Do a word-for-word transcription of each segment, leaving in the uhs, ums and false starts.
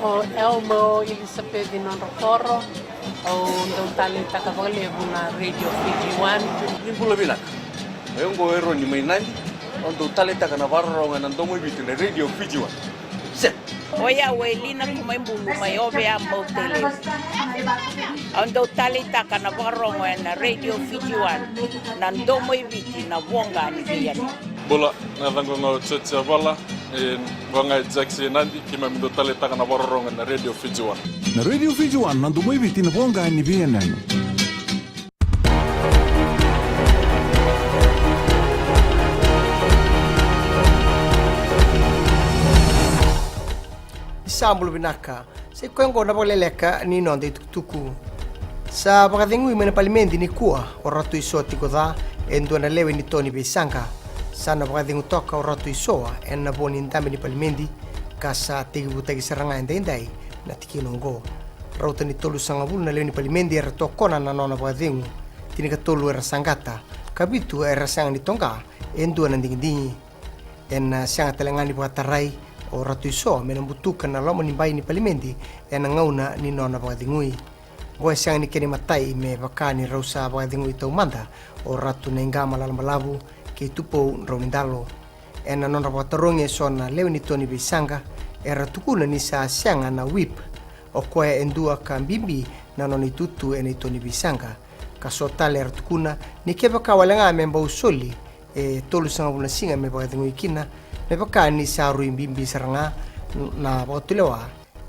O Elmo Elisapeci Nodrokoro, au dau taleitaka vakalevu na Radio Fiji One. Ni bula vinaka. O yau oqo o Eroni mai Nadi, au dau taleitaka na vakarorogo ena domo i Viti na Radio Fiji One. Set. O yau o Elina Kumaibulu mai Ovea, Bau, Tailevu. Au dau taleitaka na vakarorogo ena Radio Fiji One, na domo i Viti, na voqa ni veiyanuyanu. Bula, na yacaqu ga o Joji Avala, e, vaka ga e Jackson Nadi, keimami dau taleitaka na vakarorogo ena Radio Fiji One. Na Radio Fiji One, na domo i Viti, na voqa ni veiyanuyanu. Ni sa bula vinaka. Sa i koya oqo na vakaleleka ni noda itukutuku. Sa vakacegui mai na palimedi nikua o Ratu Isoa Tikoca, e dua na lewe ni to ni veisaqa. Sa na vakacegu toka o Ratu Isoa ena vo ni dabe ni palimedi, ka sa tekivutaki sara ga edaidai na tikina oqo. Rauta ni tolusagavulu na lewe ni palimedi era tokona na nona vakacegu, tinikatolu era saqata, ka vitu era sega ni toqa e dua na digidigi. Ena sega tale ga ni vakatarai o Ratu Isoa me na butuka na loma ni bai ni palimedi ena gauna ni nona vakacegui. Oqo e sega ni kena imatai me vaka ni rau sa vakacegui taumada o Ratu Naiqama Lalabalavu kei Tupou Draunidalo. Ena nodra vakatarogi eso na lewe ni to ni veisaqa, era tukuna ni sa sega na whip, o koya e dua ka bibi na nona itutu ena ito ni veisaqa. Ka so tale era tukuna ni kevaka wale ga me bau soli e tolusagavulu na siga me vakacegui kina, me vaka ni sa rui bibi sara ga na vakatulewa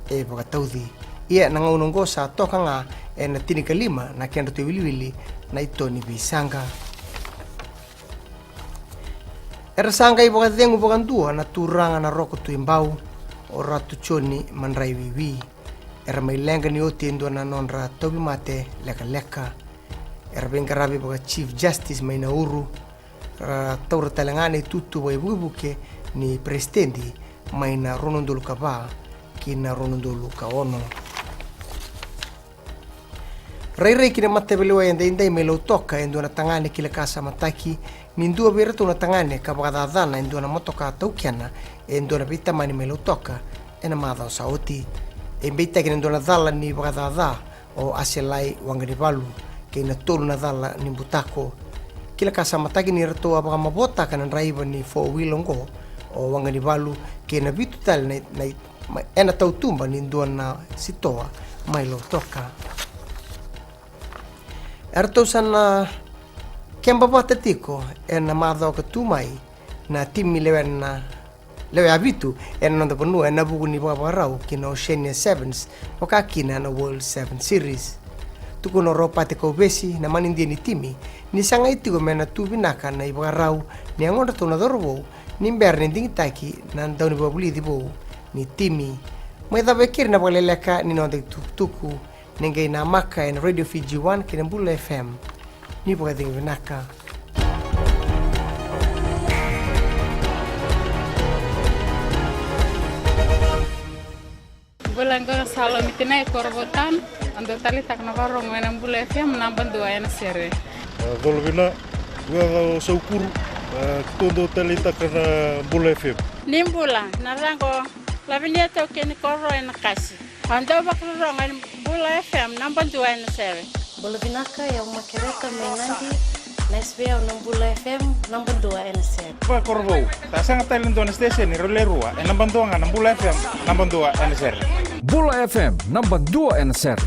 e vakatauci. Ia na gauna oqo sa toka ga ena tinikalima na kedratou iwiliwili na ito ni veisaqa. Era sa qai vakacegu vakadua na turaga na Roko Tui Bau, o Ratu Joni Madrai Wiwi. Era mai leqa ni oti e dua na nodra tauvimate lekaleka. Era veiqaravi vaka Chief Justice mai Nauru. Ra taura tale ga na itutu vakaivukevuke ni peresitedi mai na rua na udolu ka va ki na rua na udolu ka ono. Rairai ki na mataveilewai edaidai mai Lautoka e dua na tagane kila ka sa mataki ni dua vei iratou na tagane ka vakacacana e dua na motoka taukena e dua na veitamani mai Lautoka ena macawa sa oti. E beitaki na dua na cala ni vakacaca o Aselai Waqanivalu kei na tolu na cala ni butako. Kila ka sa mataki ni ratou a vakamavotaka na draiva ni four wheel oqo o Waqanivalu kei na vitu tale na, na, ena tautuba ni dua na sitoa mai Lautoka. Eratou sa na keba vata tiko ena macawa ka tu mai na timi lewe na lewe a vitu ena noda vanua ena vuku ni vakavakarau ki na Oceania Sevens, vaka kina na World Seven Series. Tukuna o Ropate Kauvesi na manidia ni timi ni sagai tiko me na tu vinaka na ivakarau ni yagodratou na cauravou ni bera ni digitaki na daunivakavulici vou ni timi. Mai cava e keri na vakaleleka ni noda itukutuku. Ni qai namaka ena Radio Fiji One kei na Bula F M. Ni vakacegu vinaka. Bula, qo na Salomi Tinai Korovotan. Au dau taleitaka na vakarorogo ena Bula F M naba dua ena sere. A, colo vina, qo o Saukuru, a, keitou dau taleitaka na Bula F M. Ni bula, na yacaqu o Lavinia Taukeni Koro ena Kasi. Au dau vakarorogo ena Bula F M naba dua ena sere. Bula vinaka, o yau Makereta mai Nadi, na S V O na Bula F M naba dua ena sere. Vakakorovou, sa sega tale ni dua na siteseni rau le rua, e naba dua ga na Bula F M naba dua ena sere. Bula F M naba dua ena sere.